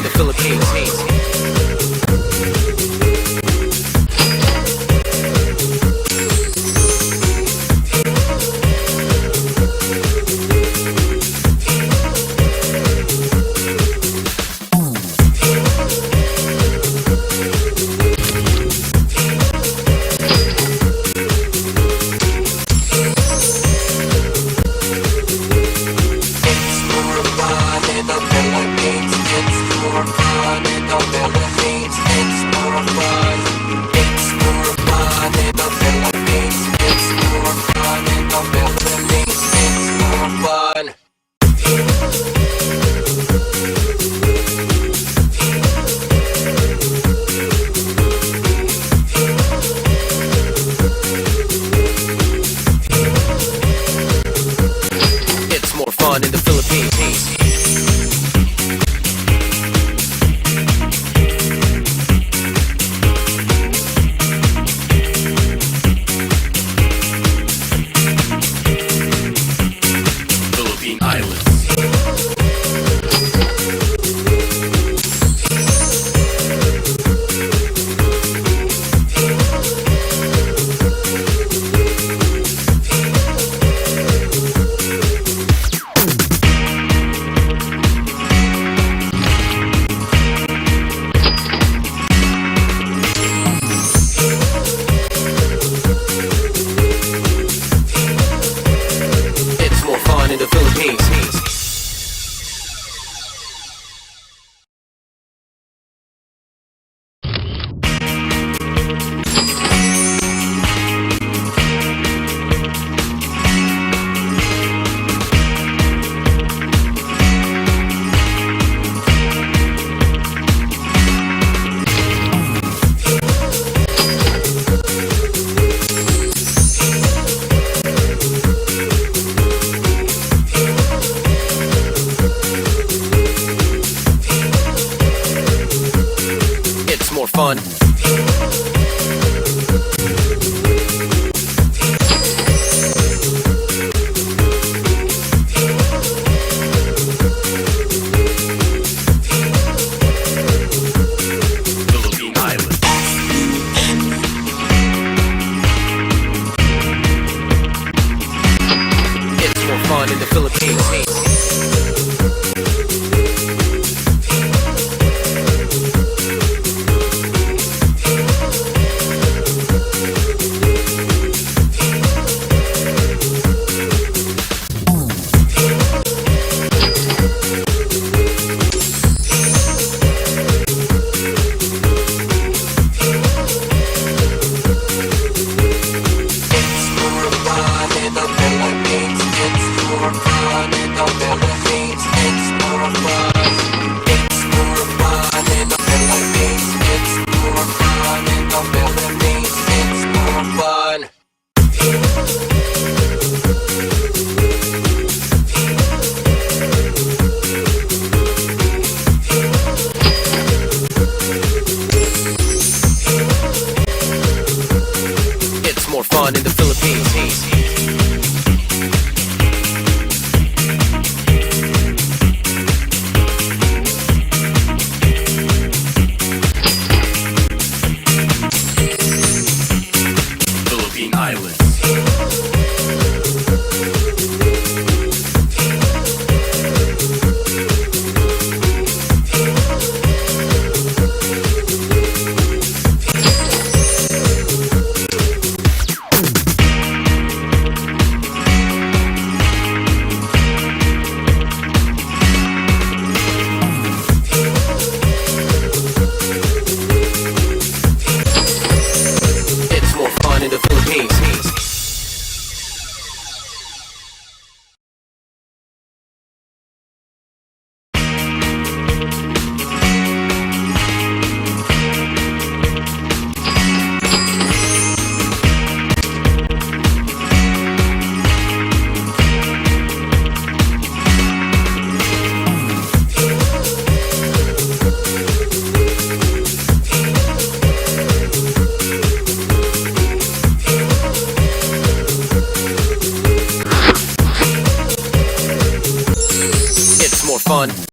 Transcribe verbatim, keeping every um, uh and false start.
the Philippines. It's more fun in the Philippines. It's more fun in the Philippines. It's more fun. It's more fun in the Philippines. It's more fun in the Philippines. It's more fun. It's more fun in the Philippines. Philippine Islands. It's more fun in the Philippines. It's more fun. Philippine Islands. It's more fun in the Philippines. It's more fun in the Philippines. It's more fun in the Philippines. It's more fun. It's more fun in the Philippines. It's more fun in the Philippines. It's more fun. It's more fun in the Philippines. Philippine Islands. It's more fun in the Philippines. It's more fun.